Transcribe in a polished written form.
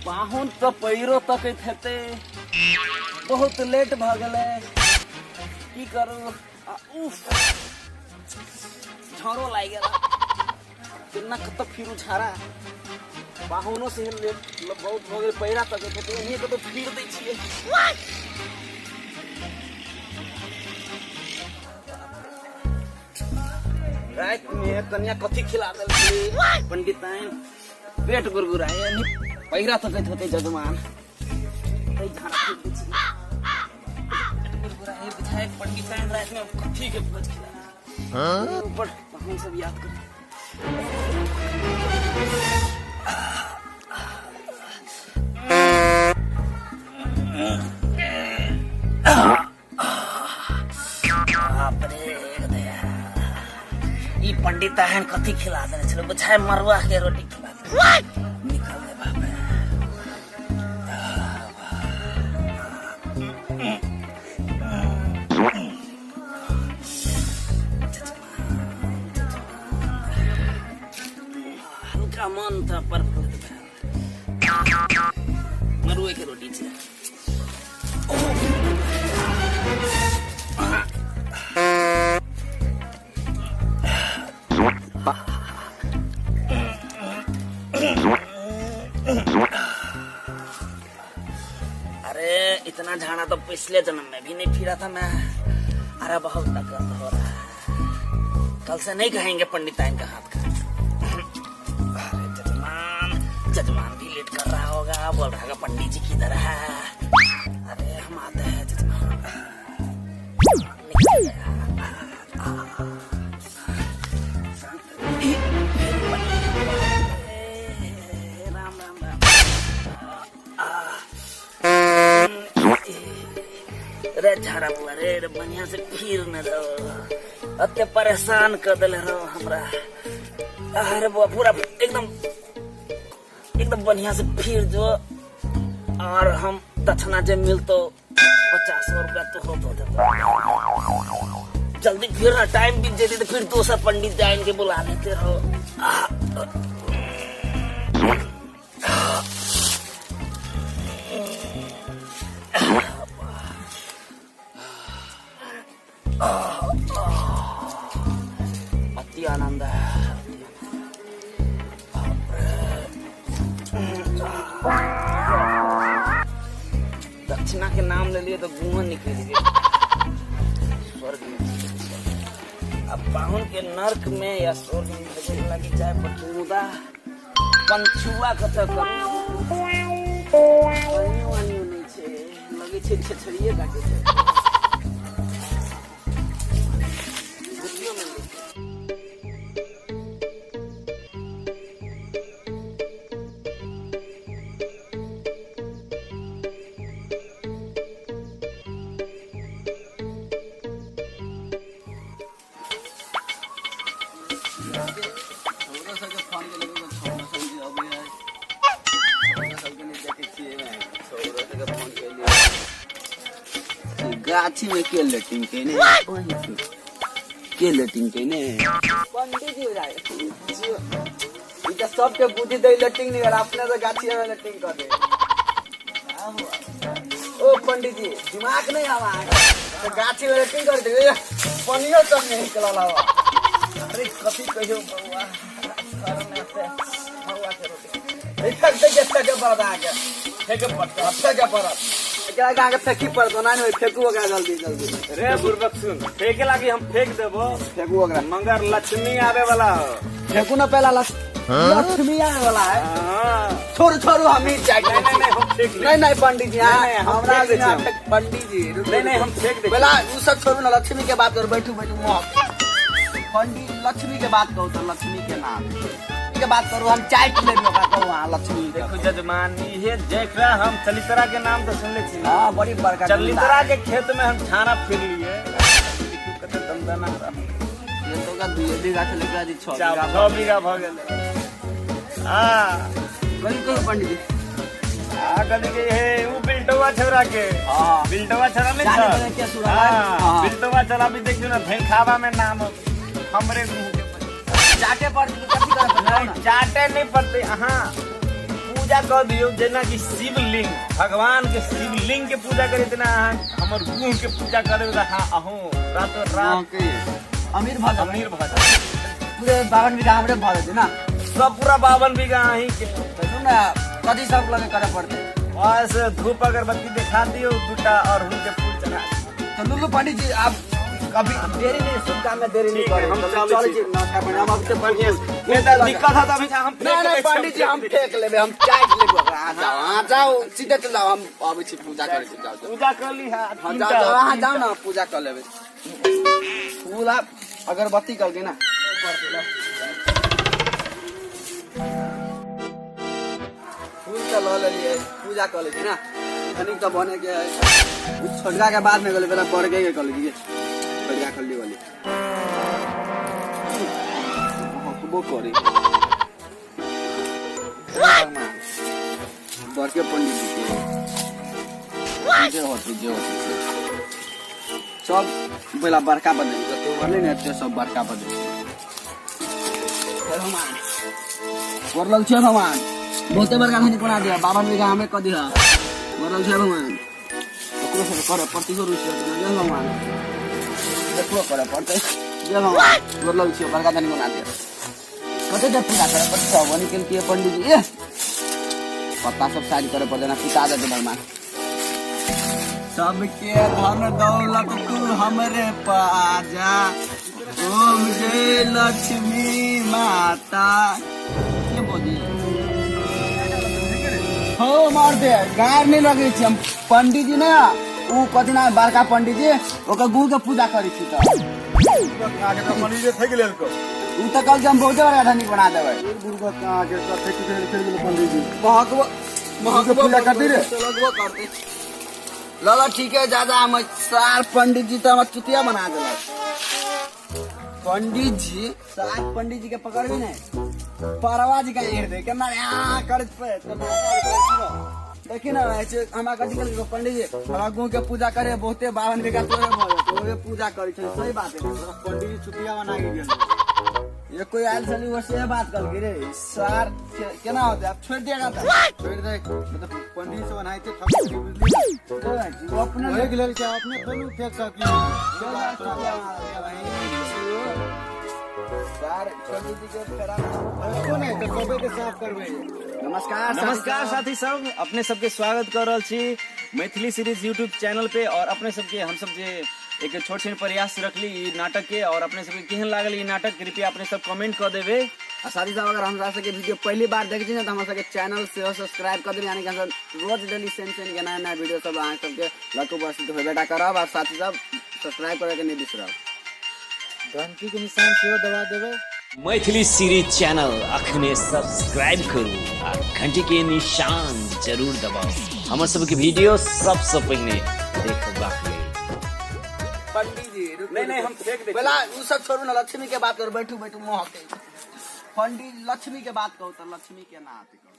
पाहुन तऽ पैरो तकैत हेतै, बहुत लेट भऽ गेलै, की करू। आ उफ, झाड़ो लागि गेल, केना कतऽ फिरू झाड़ा। पाहुनो से लेट बहुत भऽ गेल, पैरा तकैत हेतै, एनाहिए कतौ फिर दै छियै। राति में कन्या कथी खिला देलकै पंडिताइन, पेट गुरगुराए, पैरा तकैत होते जजमान। एहि झाड़ा फेंक दै छियै। पेट गुरगुराए, बुझाए पंडिताइन राति में कथी के भोज खिला देलकै। ऊपर पाहुन सब याद कर। बाप रे दया, ई पंडित एहन कथी खिला देने छलै, बुझाय मरुआ के रोटी खिला देने। निकल दे बाप रे। हल्का मन था प्रफुल्लित भेल, मरुए के रोटी छै। अरे इतना झाड़ा तो पिछले जन्म में भी नहीं फिरा था मैं। अरे बहुत दर्द हो रहा है, कल से नहीं कहेंगे पंडित का हाथ का। अरे जजमान, जजमान भी लेट कर रहा होगा, बोल रहा होगा पंडित जी किधर है। अरे हम आते हैं जजमान, निकल गया। राम राम राम। रे झाड़ा बुआ रे, रे बढ़िया से फिर न रहो, अते परेशान कर दिले रहो हमरा। अरे बुआ पूरा एकदम एकदम बढ़िया से फिर जो, और हम दक्षिणा जे मिलतो 50 रुपया तो हो तो देतो। जल्दी फिर ना, टाइम बीत जेते तो फिर दोसर पंडित जाइन के बुला लेते रहो। अति आनंद है। दक्षिणा के नाम ले लिए तो गुआ निकल गए स्वर्ग में। अब पाहुन के नर्क में या स्वर्ग में भेजे लगी जाए पर मुदा पंचुआ कतऽ करू, पानियो वानियो नहि छै, लगै छै छेछड़िए काटै छै। बुद्धियो नहि छै। छौड़ा सबके फोन केलक तऽ छौड़ा सब जे अबै है, छौड़ा सबके नहि देखै छियै। छौड़ा सबके फोन केलियै, गाछी में के लेटिंग केने, के लेटिंग केने? पंडित जी जाए ई तऽ सबके बुद्धि दै लेटिंग नहीं, अपने तो गाछी में लेटिंग कर दे। ओ पंडित जी, दिमाग नहीं हवा तो गाछी में लेटिंग कर दे, पनियो सब नहीं निकलल हवा। अरे कथी कहियो बउआ, घर में से मरुआ के रोटी ए, फेंक दे के, फेंके पड़त अहाँके, फेंके पड़तै? फेंके पड़त एकरा के अहाँके, फेंकी पड़त ओना नहीं होई, फेंकू ओकरा जल्दी जल्दी। रे बुड़बक सुन, फेंके लागी हम फेंक देबो। फेंकू ओकरा। मगर लक्ष्मी आवे वाला हो। फेंकू ना पहला, लक्ष्मी आने वाला है। हाँ। छोड़ू छोड़ू, हम ही जाए। नहीं नहीं नहीं, हम फेंक ले। नहीं नहीं पंडित जी, हाँ, नहीं, हम हमरा फेंक दै बिना छियै। पंडित जी रुकू, नहीं, नहीं, रुकू। हम फेंक दै छियै। पहला उ सब छोड़ू ना, लक्ष्मी के बात करू, बैठू बैठू मुँह। पंडित लक्ष्मी के बात कहू तो लक्ष्मी के नाम के बात करू, हम चाय पी लेबी ओकरा कहू अहाँ लक्ष्मी के। देखो जजमान, इहे जेकरा हम चलितरा के नाम तो सुनले छी। हाँ, बड़ी बड़का चलितरा के खेत में हम छाना फिर लिए, देखियो कते दमदना रहल। ये तो का 2 बीघा से लेकर आज 6 बीघा। 6 बीघा भ गेलै। हाँ। कहीं कहीं पंडित जी। आ कथी के हे, उ बिल्टवा छौरा के। हाँ। बिल्टवा छौरा नहीं जाने छल। बने के सुरा। हाँ, हाँ। बिल्टवा छौरा भी देखियो ना, धैखावा में नाम हमरे मुंह के पर। चाटे पर कथी करे पड़तै? नहीं, चाटे नहीं पड़ते, अहाँ पूजा पूजा कऽ दियौ, जेना कि शिवलिंग, भगवान के शिवलिंग के पूजा करे तेना अहाँ हमर गुह के पूजा कऽ देबै तऽ अहाँ अहूँ रातो रात अमीर भऽ जेबै। अमीर भऽ जायब। पूरे 52 बीघा हमरे भऽ जेतै ना? सब पूरा 52 बीघा अहीं के। तऽ सुन ने, कथी सब लगे करे पड़तै? बस धूप अगरबत्ती देखा दियौ दूटा और हुनके फूल चढ़ा दियौ। तऽ लुल्लू पंडित जी, आब कभी देरी नहीं, शुभ काम में देरी नहीं ठीक है, करे। हम तो चलै चलै छी। छी। नमस्कार पंडित, हम अब तऽ बढ़िया से- नहीं तऽ दिक्कत है तऽ अभी हम नहीं फेंक नहीं दै छी। पंडित जी, हम फेंक लेबै, हम चाटि लेबै ओकरा। अहाँ जाओ, अहाँ जाओ, सीधे चल जाओ, हम अबै छी, पूजा करै छी। जाओ जाओ। पूजा कर ली है। हाँ, जाओ जाओ, अहाँ जाओ ना, पूजा कर लेबै। फूल आ अगरबत्ती करके ना। फूल तऽ लऽ लेलियै, पूजा कऽ लै छी ना। धनिक तऽ बने के है। उ छोटका के बाद में गेलै, पहले बड़के के कऽ लीजिए। छोटका खल्ली वाली हकबो करी बड़के पंडित जी के जे होते जे होते से सब बेला बड़का बदल जते बढ़ले ने एते सब बड़का बदल। हे भगवान, गोर छै भगवान, बहुते बड़का धनी बना दिया, 52 बीघा हमें कऽ दिया। गोर छै भगवान, ओकरो सब करे पड़तै, रुचि जय भगवान, देखलो करे पड़तै। जय भगवान, गोर लग छियो, बड़का धनी बना दिया। कते देर पूजा करे पड़तै? सब बनी केलकै पंडित जी। एह, पत्ता सब साइड करे पड़तै ना, पिता देतै भगवान। सबके धन दौलत तू हमरे पाजा, ओम जय लक्ष्मी माता। के बोली हो मार दे, गार नहीं लगे छी हम पंडित जी ना। उ कथी ना बड़का पंडित जी, ओकर गुरु के पूजा करै छी। तऽ पंडित जी थकि लेलको। उ तऽ कहलकै हम बहुते बड़का धनिक बना देबै। गुरु के थकि गेल पंडित जी। महकबो महकबो पूजा करती रे। लगबो करती। लला ठीक है, ज्यादा हम सार पंडित जी तो हमर चुतिया बना देलक। पंडित जी, सार पंडित जी के पकड़बी नहीं, परवा जी का एड़ दे केना आ करत पे तो देखी ना। ऐसे हमरा कथी कहलकै पंडित जी, हमरा गुह के पूजा करे बहुते 52 बीघा तोरे भऽ जेतौ। ओहे पूजा करै छै, सही बात है। पंडित जी चुतिया बना के गेल। ये कोई आयल छली, वो से बात कहलकै रे सार। केना होतै आब? छोड़ि दिएगा तऽ छोड़ि दे, मतलब पंडित जी से बनाइते ठक बुझली। वो अपने वही के लेल के अपने थोड़ी फेंक सकी। सार पंडित जी के फेरा को नहीं तो सबे के साफ करबे। नमस्कार। नमस्कार साथी सब, अपने सबके स्वागत कर रहल छी मैथिली सीरीज यूट्यूब चैनल पे। और अपने सबके हम सब जे एक छोट छिन प्रयास रखली ई नाटक के, और अपने सबके केहन लागल ई नाटक, कृपया अपने सब कमेंट कर देबे। आ साथी सब, अगर हमरा सबके वीडियो पहली बार देखै छी ने, तऽ हमरा सबके चैनल सेहो सब्सक्राइब कर देबै। यानी कि हमसब रोज डेली सेम सेम के नया नया वीडियो सब अहाँ सबके लऽ कऽ उपस्थित होबे करब। आ साथी सब, सब्सक्राइब करैके नहि बिसरब। घंटी के निशान सेहो दबा देबै। मैथिली सीरीज चैनल अखने सब्सक्राइब करू आ घंटी के निशान जरूर दबाउ हमर सबके वीडियो सबसँ पहिने देखबाक लेल। पंडित जी, रुकू, नहीं, नहीं, रुकू। हम फेंक दै छी। पहला उ सब छोड़ू ना, लक्ष्मी के बात करू। बैठू बैठू, मोह के पंडित, लक्ष्मी के बात कहू तऽ लक्ष्मी के ना आती कहू।